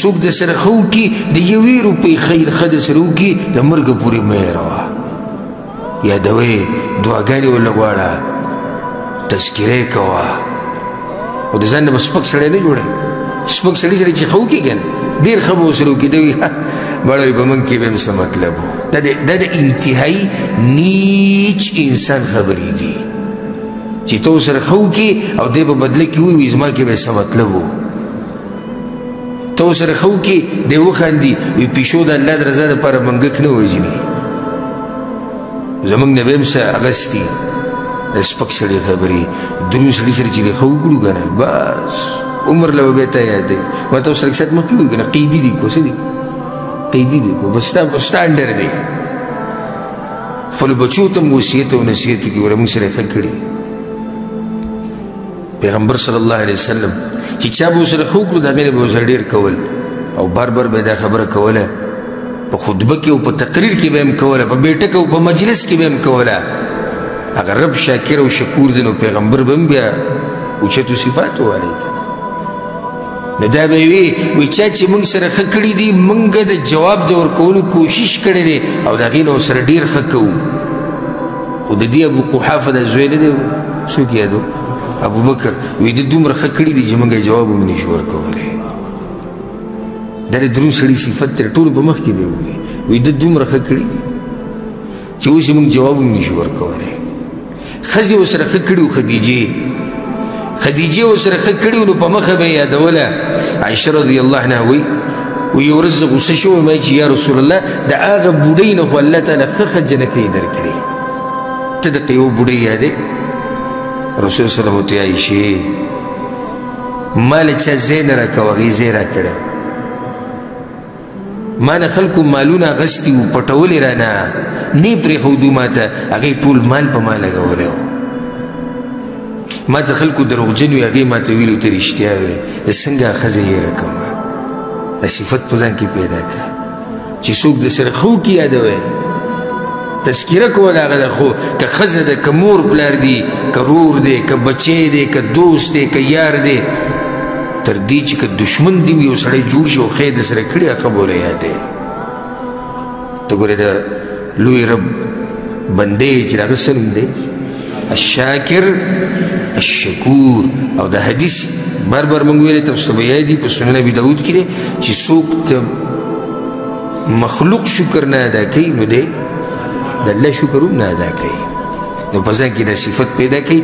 څوک د سره ښه وکړي، د یوې روپۍ خیر ښه د سره وکړي، د مرګه پورې مه هېروه. یادوې، دعاګانې ورله غواړه، تذکره یې کوه. او د ځان نه به سپک سړی نه جوړوي. سپک سړي سره چې ښه وکړي که نه، ډېر ښه به ورسره وکړي، دی وایي بړه وایي په موږ کې به هم څه مطلب و. دا د انتهایي نیچ انسان خبرې دي چې ته ورسره ښه وکړي او دی په بدله کې ووایي زما کې به یې څه مطلب و. ته ورسره ښه وکړي، دی وخاندي، وایي پیشو د الله د رضا دپاره منګک نه وژني. زموږ نه به هم څه اخیستي د سپک سړي خبرې. درون سړي سره چې دی ښه وکړو که نه، بس عمر له به بیا ته یادوي. ما ته اوس لږ ساعت مخکې ووایي که نه، قیدي دي کو، څه دي قیدي دي کو، بس ستا انډر دی. خپلو بچو ته هم وصیت او نصیحت وکړي، ګوره موږ سره یې ښه کړي. پیغمبر صلی الله علیه وسلم چې چا به ورسره ښه وکړو، د هغې نه به ورسره ډېر کول، او بار بار به یې دا خبره کوله، په خطبه کې او په تقریر کې به یې هم کوله، په بیټک او په مجلس کې به یې هم کوله. هغه رب شاکر او شکور دی، نو پیغمبر به هم بیا اوچتو صفاتو والی که نه. نو دا به یې وي، وایي چا چې موږ سره ښه کړي دي، موږ د جواب د ورکولو کوشش کړی دی او د هغې نه ورسره ډېر ښه کوو. خو د دې ابو قحافه دا زوی نه دی، څوک یادو؟ ابوبکر. وایي ده دومره ښه کړي دي چې موږ یې جواب هم نه شو ورکولی. دا د درون سړي صفت تر ټولو په مخ کې به ووایي، وایي ده دومره ښه کړي دي چې اوس یې موږ جواب هم نه شو ورکولی. ښځې ورسره ښه کړي وو، خدیجې ورسره ښه کړي وو، نو په مخه به یې یادوله. عایشه رضی الله عنها وایي، وایي یوه ورځ زه غوسه شوم، ما چې یا رسول الله د هغه بوډۍ نه خو الله تعالی ښه ښه جنکۍ درکړې، ته دقه یوه بوډۍ یادې؟ رسول صلی الله علیه وسلم ورته عایشې ما له چا ځای نه راکوه، هغې ځای راکړی. ما نه خلکو مالونه اخیستي وو، پټولې رانه، نه یې پرېښودو ما ته، هغې ټول مال په ما لګولی و. ما ته خلکو دروغجن وي، هغې ما ته ویلو ته رښتیا وې، زه څنګه ښځه هېره کړم؟ دا صفت په ځان کې پیدا کړه چې څوک د سره ښه وکړي یادوی، تذکره کوه د هغه د ښو، که ښځه ده، که مور پلار دي، که رور دی، که بچی دی، که دوست دی، که یار دی، تر دې چې که دښمن دي یو سړی جوړ شي او ښه یې درسره کړي، هغه به ورله یادوې. ته ګورې د لوی رب بنده یې چې د هغه څه نوم دی؟ الشاکر الشکور. او د حدیث بار بار موږ ویلی، تاسو ته به یاد وي، په سنن ابي داود کې دی چې څوک د مخلوق شکر نه ادا کوي نو دی د الله شکر هم نه ادا کوي. نو په ځان کې دا صفت پیدا کوي،